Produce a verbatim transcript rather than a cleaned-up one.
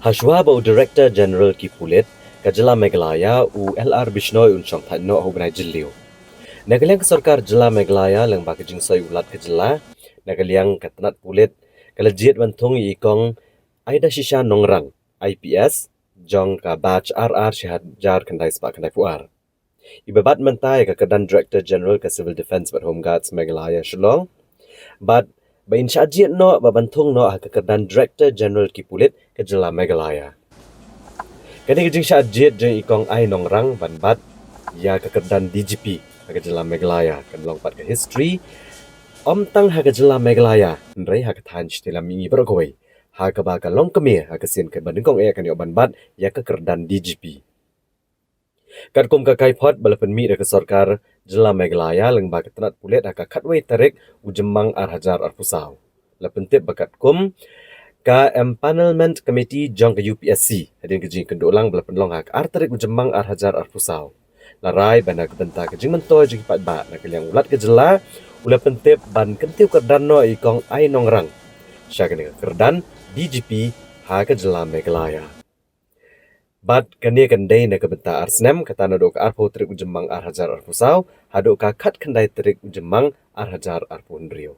Hashwa ba u Director General ki pulit ka jylla Meghalaya, u L R Bishnoi, un shong thait noh ha u bnai Jylliew, na ka liang ka sorkar jylla Meghalaya lyngba ka jingsoi u Lat ka jylla, na ka liang ka tnat pulit, ka la jied ban thung ïa i Kong Aidashisha Nongrang, I P S, jong ka batch ar ar shi hajar khyndai spah khyndai phew ar. I ba bat mynta ïa ka kyrdan Director General ka Civil Defence bad Home Guards Meghalaya Shillong, bad ba in shah jied noh bad ban thung noh ha ka kyrdan Director General ki pulit ka jylla Meghalaya. Kane ka jingshah jied jong i Kong Ai Nongrang ban bat ïa ka kyrdan D G P ha ka jylla Meghalaya kan long pat ka history, ym tang ha ka jylla Meghalaya, hynrei ha ka thaiñ Shnong Lam Mihngi baroh kawei, ha kaba ka long kmie ha ka sien kaba nyngkong eh kan ïoh ban bat ïa ka kyrdan D G P. Katkum ka kaiphod ba la pynmih da ka sorkar jylla Meghalaya lyngba ka tnat pulit ha ka khatwei tarik u Jymmang ar hajar arphew saw, la pyntip ba katkum ka Empanelment Committee jong ka U P S C, hadien ka jingkynduh lang ba la pynlong ha ka ar tarik u Jymmang ar hajar arphew saw, la rai ba na ka bynta ka jingmyntoi jong ki paidbah, na ka liang u Lat ka jylla u la pyntip ban kyntiew kyrdan noh ïa i Kong Ai Nongrang sha kane ka kyrdan D G P ha ka jylla Meghalaya. Bad kane kan dei na ka bynta ar snem, kata naduh ka arphew tarik u Jymmang ar hajar arphew saw haduh ka khatkhyndai tarik u Jymmang ar hajar arphew hynriew.